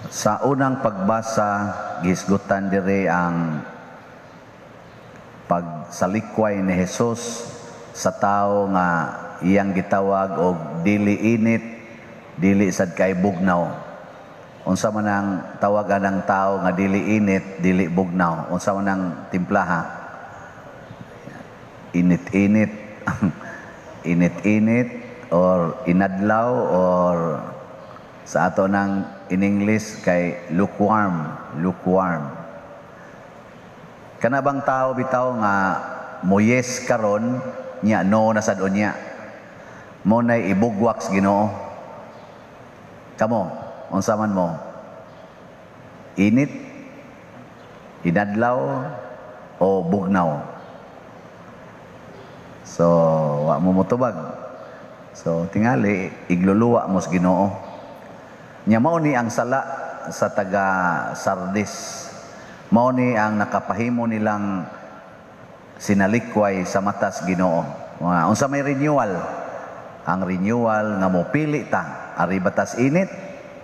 Sa unang pagbasa, gihisgutan diri ang pagsalikway ni Jesus sa tao nga iyang gitawag og dili init, dili sad kay bugnaw. Unsa man ang tawagan ng tao nga dili init, dili bugnaw? Unsa man ang timplaha? Init-init. Init-init or inadlaw or sa ato ng in English kay lukewarm, lukewarm. Kana bang tao bitaw nga mo yes karon nya no na sad unya. Mo nay ibugwak sa Ginoo. Kamo, unsa man mo? Init, inadlaw o bugnaw? So, wa mo motubag. So, tingali igluluwa mo sa Ginoo. Nya mao ni ang sala sa taga Sardis. Mao ni ang nakapahimo nilang sinalikway sa matas Ginoo. Mga unsa may renewal? Ang renewal nga mo pili ta, ari batas init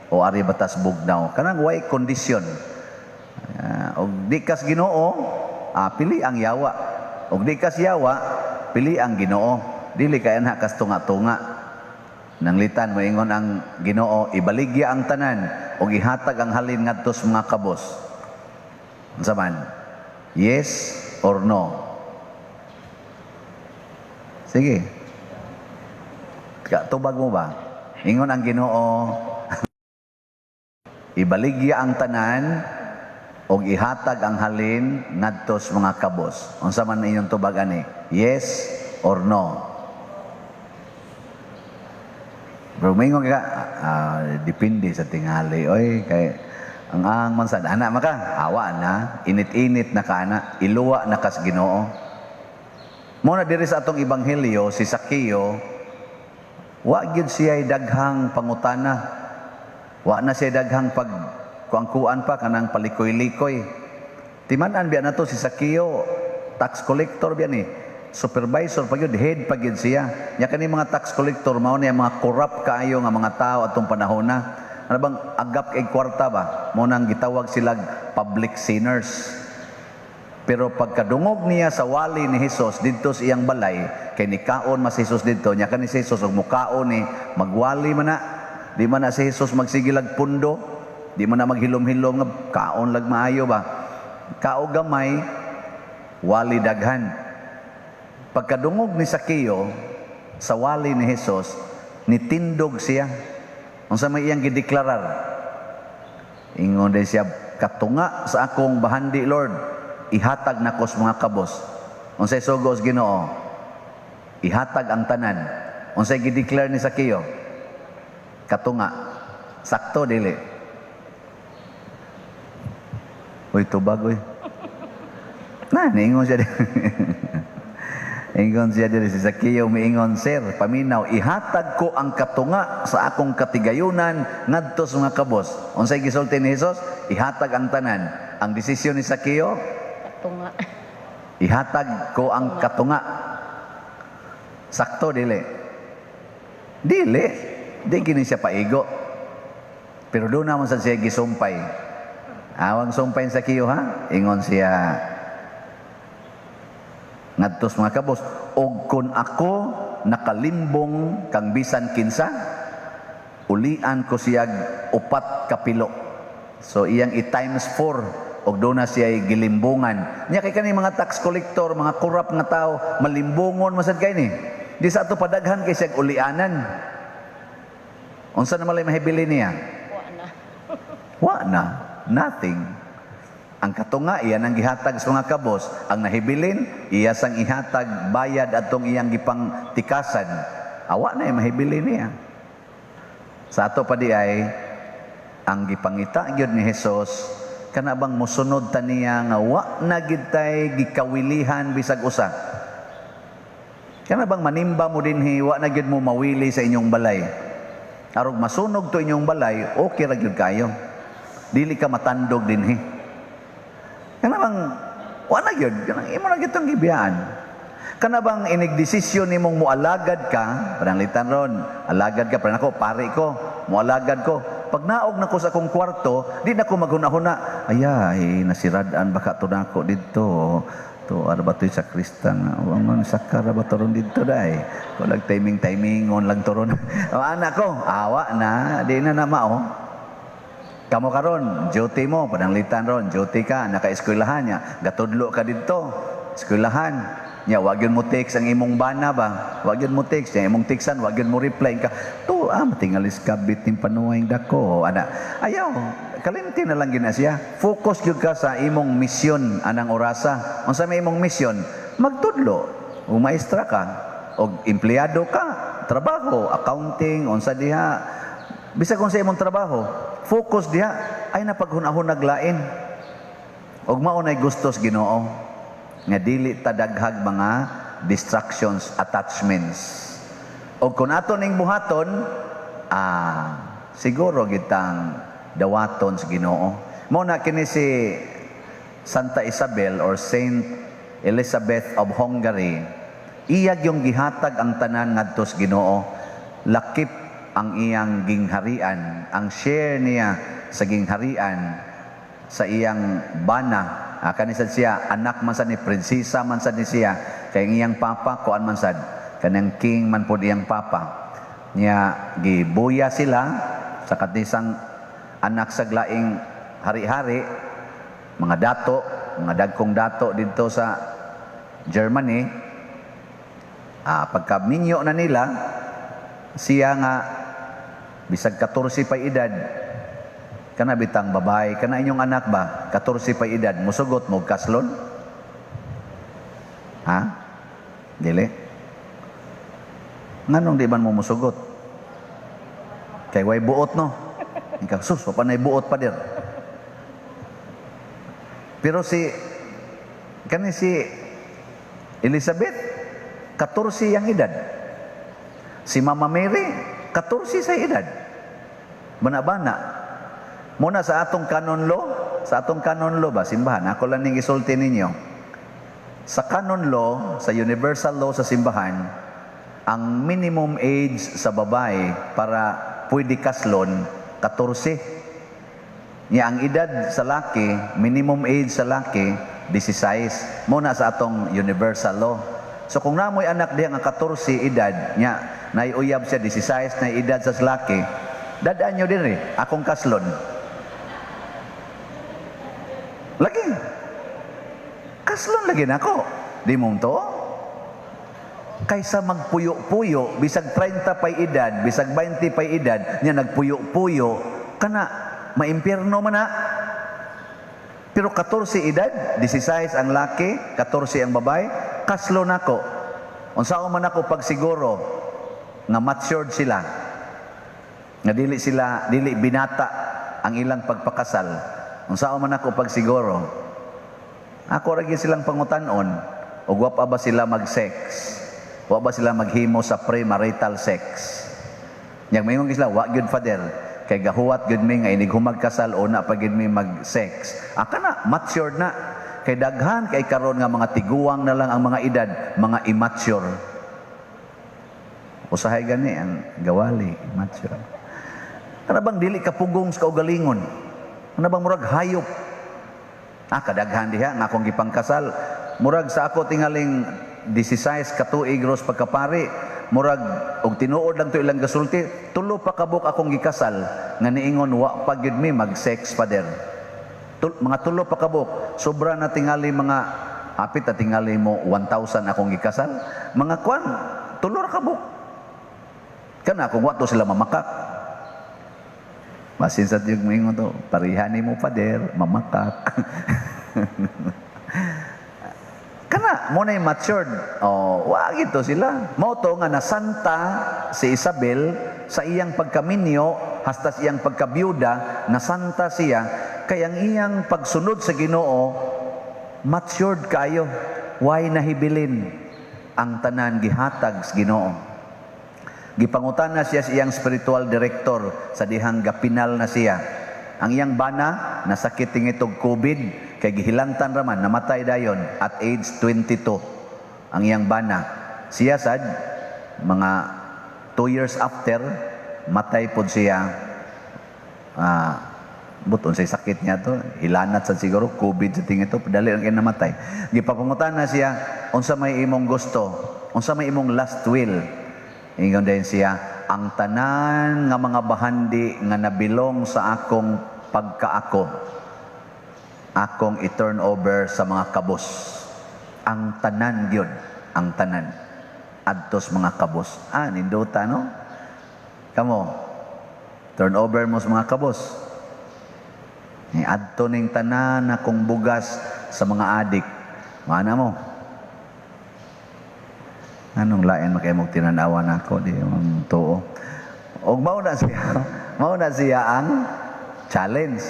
o ari batas bugnaw. Kanang way kondisyon. Og di kas Ginoo, pili ang yawa. Og di kas yawa, pili ang Ginoo. Dili kay anha kas tunga-tunga. Nanglitan moingon ang Ginoo, ibaligya ang tanan ug ihatag ang halin ngadto sa mga kabos. Unsa man? Yes or no? Sige. Tubag mo ba? Ingon ang Ginoo, ibaligya ang tanan ug ihatag ang halin ngadto sa mga kabos. Unsa man inyong tubag ani? Yes or no? Pero moingon ka, depende sa tingali. Oy, kay ang man sad ana maka, awa na, init-init na ka ana, iluwa na kas Ginoo. Mo na diri sa atong ebanghelyo si Sakeo, wa gyud siya daghang pangutana. Wa na siya daghang pag kuang-kuan pa kanang palikoy-likoy. Timan-an biya nato si Sakeo, tax collector biya ni. Supervisor pa gyud, head pa gyud siya. Nya kani mga tax collector mao ni ang mga corrupt kaayo nga mga tao atong panahon na. Ano bang agap kay kwarta ba? Mo nang gitawag sila public sinners. Pero pagkadungog niya sa wali ni Jesus didto sa iyang balay, kay nikaon mas Jesus didto, nya kani si Jesus og mukaon ni magwali man na. Di man na si Jesus magsigilag pundo, di man na maghilom-hilom nga kaon lag maayo ba. Kao gamay, wali daghan. Pagkadungog ni Sakeo sa wali ni Jesus, nitindog siya. Unsa may iyang gideklarar? Ingon din siya, "Katunga sa akong bahandi, Lord, ihatag nako sa mga kabos." Unsay sugo sa Ginoo? Ihatag ang tanan. Unsay gideclare ni Sakeo? Katunga. Sakto dili? Uy, tubag uy. Na, niingon siya. Ingon siya diri si Sakeo, miingon, "Sir, paminaw, ihatag ko ang katunga sa akong katigayunan ngadto sa mga kabos." Unsay gisulti ni Jesus? Ihatag ang tanan. Ang desisyon ni Sakeo, Katunga. Ihatag ko ang katunga. Sakto dili? Dili. Di gini siya paigo. Pero doon naman sa siya gisumpay. Awang sumpay sa Sakeo ha? Ingon siya ngadto sa mga kabos, "Og kun ako nakalimbong kang bisan kinsa, ulian ko siyag upat kapilo." So iyang i times 4 og doon na siya gilimbungan. Nya kay kani mga tax collector, mga corrupt nga tao, malimbungon masad kay ni. Di sa ato padaghan kay siyag ulianan. Unsa na malay mahibili niya? Wa na. Wa na, nothing. Ang katunga iya nang gihatag sa mga kabos, ang nahibilin iya sang ihatag bayad atong iyang gipang tikasan. Awa na mahibili niya. Sa ato pa di ay ang gipangita gyud ni Hesus kana bang mosunod ta niya nga wa na gid tay gikawilihan bisag usa. Kana bang manimba mo dinhi, wa na gyud mo mawili sa inyong balay. Arog masunog to inyong balay, okay ra gyud kayo. Dili ka matandog dinhi. Kana bang wa na gyud, kanang imo na gyud tong gibiyaan. Kana bang inigdesisyon nimong mualagad ka, pananglitan ron, alagad ka, parang ako, pari ko, mualagad ko. Pag naog na ko sa akong kwarto, di na ko maghuna-huna. Ay, nasirad-an baka to nako didto. To ara ba to sa kristan? Ang sakara ba to ron didto dai? Ko lag timing timing on lang to ron. O, anak ko, awa na, di na na mao. Kamo karon, duty mo, pananglitan ron, duty ka, naka-eskwelahan niya, gatudlo ka didto, eskwelahan. Nya, wag yun mo text ang imong bana ba? Wag yun mo text, nya imong textan, wag yun mo reply ka. To, matingalis kabit ning panuway dako. Ana, ayaw, kalimti na lang gina siya. Focus gyud ka sa imong misyon anang orasa. Unsa may imong misyon? Magtudlo. O maestra ka, o empleyado ka, trabaho, accounting, unsa diha. Bisag kung sa imong trabaho, focus diha ay napaghunahunag lain. Og mao nay gustos Ginoo nga dili ta daghag mga distractions, attachments. Og kung ato ning buhaton, siguro gitang dawaton sa Ginoo. Mo na kini si Santa Isabel or Saint Elizabeth of Hungary. Iyag yung gihatag ang tanan ngadto sa Ginoo, lakip ang iyang gingharian, ang share niya sa gingharian sa iyang bana. Kani sad siya, anak man sad ni prinsesa man sad ni siya, kay ang iyang papa kuan man sad, kanang king man pod iyang papa. Nya gibuya sila sa katisang anak sa laing hari-hari, mga dato, mga dagkong dato didto sa Germany. Pagka minyo na nila, siya nga bisag 14 pa edad, kana bitang babae, kana inyong anak ba, 14 pa edad, musugot mo kaslon? Ha? Dili? Nganong di man mo musugot? Kay way buot, no? Ikaw, sus, wa pa na'y buot pa dir. Pero si, kani si Elizabeth, 14 yang edad. Si Mama Mary, 14 sa edad. Bana-bana. Muna sa atong canon law, sa atong canon law ba, simbahan, ako lang ning isulti ninyo. Sa canon law, sa universal law sa simbahan, ang minimum age sa babae para pwede kaslon, 14. Nya ang edad sa laki, minimum age sa laki, 16. Muna sa atong universal law. So kung namoy anak diha nga 14 edad, nya naiuyab siya 16 na edad sa laki, dadaan nyo din eh, akong kaslon. Lagi. Kaslon lagi nako. Di mo to? Kaysa magpuyo-puyo, bisag 30 pa'y edad, bisag 20 pa'y edad, nya nagpuyo-puyo, kana, maimpierno man na. Pero 14 edad, 16 ang laki, 14 ang babae, kaslo nako. Unsaon man ako pagsiguro nga matured sila, nga dili sila, dili binata ang ilang pagpakasal. Unsaon man ako pagsiguro? Ako ra gyud silang pangutan-on, ug wa pa ba sila mag-sex? Wa ba sila maghimo sa premarital sex? Yang maingon sila, "Wa gyud, Father. Kay gahuwat gyud mi nga inig humagkasal una pa gyud mi mag-sex." Aka na, matured na. Kay daghan kay karon nga mga tiguang na lang ang mga edad, mga immature. Usahay gani ang gawali, immature. Kana bang dili ka pugong sa kaugalingon? Kana bang murag hayop? Kadaghan diha nga akong gipangkasal. Murag sa ako tingaling 16 ka tuig ros pagkapari, murag og tinuod lang to ilang gasulti, tulo pa kabuk akong gikasal nga niingon, "Wa pa gyud mi mag-sex, Father." Mga tulo pa kabuk, sobra na tingali mga hapit na tingali mo 1,000 akong gikasal. Mga kwan, tulo ra kabuk. Kana kung wa to sila mamakak. Basin sa tiyog moingon to, "Pareha nimo, Father, mamakak." Kana mo na matured. Oh, wa gito sila. Mao to nga nasanta si Isabel sa iyang pagkaminyo hasta sa iyang pagkabyuda, nasanta siya kay ang iyang pagsunod sa Ginoo matured kayo. Way nahibilin, ang tanan gihatag sa Ginoo. Gipangutan na siya sa iyang spiritual director sa dihang gapinal na siya. Ang iyang bana nasakit tingitog COVID kay gihilantan raman, namatay dayon at age 22 ang iyang bana. Siya sad mga 2 years after matay pod siya. Buton say sakit niya to, hilanat sa siguro, COVID sa tingin to, dali lang kay namatay. Gipapangutan na siya, "Unsa may imong gusto? Unsa may imong last will?" Ingon din siya, "Ang tanan nga mga bahandi nga nabilong sa akong pagkaako, akong i-turn over sa mga kabos." Ang tanan gyud, ang tanan. Adtos mga kabos. Ah, nindota, no? Kamo, turn over mo sa mga kabos. Ni adto ning tanan akong bugas sa mga adik. Mana mo? Anong lain makay mo tinanawan ako di ang tuo. Og mao na siya ang challenge.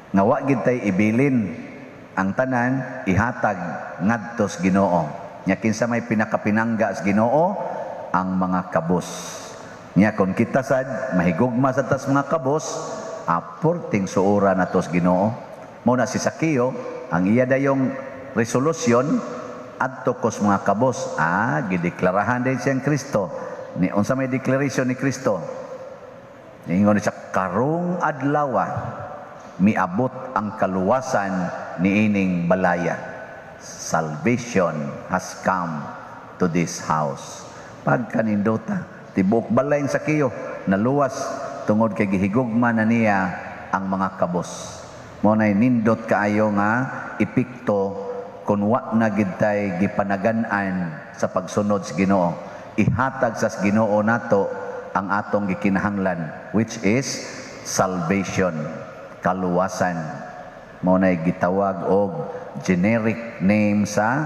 Nga wa gid tay ibilin, ang tanan ihatag ngadto sa Ginoo. Nya kinsa may pinakapinangga sa Ginoo? Ang mga kabos. Nya kon kita sad mahigugma sa tas mga kabos, aporting suura nato sa Ginoo. Mao na si Sakeo, ang iya dayong resolusyon, adto kos mga kabos. Ah, gideklarahan din siyang Kristo. Ni unsa may declaration ni Kristo? Ningon siya, "Karong adlawa miabot ang kaluwasan niining balaya." Salvation has come to this house. Pagkanindota, tibuok balay sa Sakeo naluwas tungod kay gihigugma na niya ang mga kabos. Mao nay nindot kaayo nga epekto kung wa na gid tay gipanagan-an sa pagsunod sa Ginoo. Ihatag sa Ginoo nato ang atong gikinahanglan, which is salvation, kaluwasan. Mao nay gitawag og generic name sa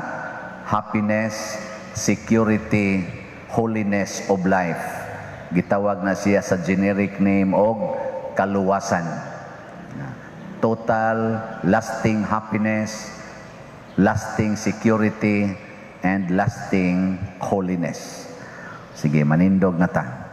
happiness, security, holiness of life. Gitawag na siya sa generic name og kaluwasan. Total lasting happiness, lasting security, and lasting holiness. Sige, manindog na ta.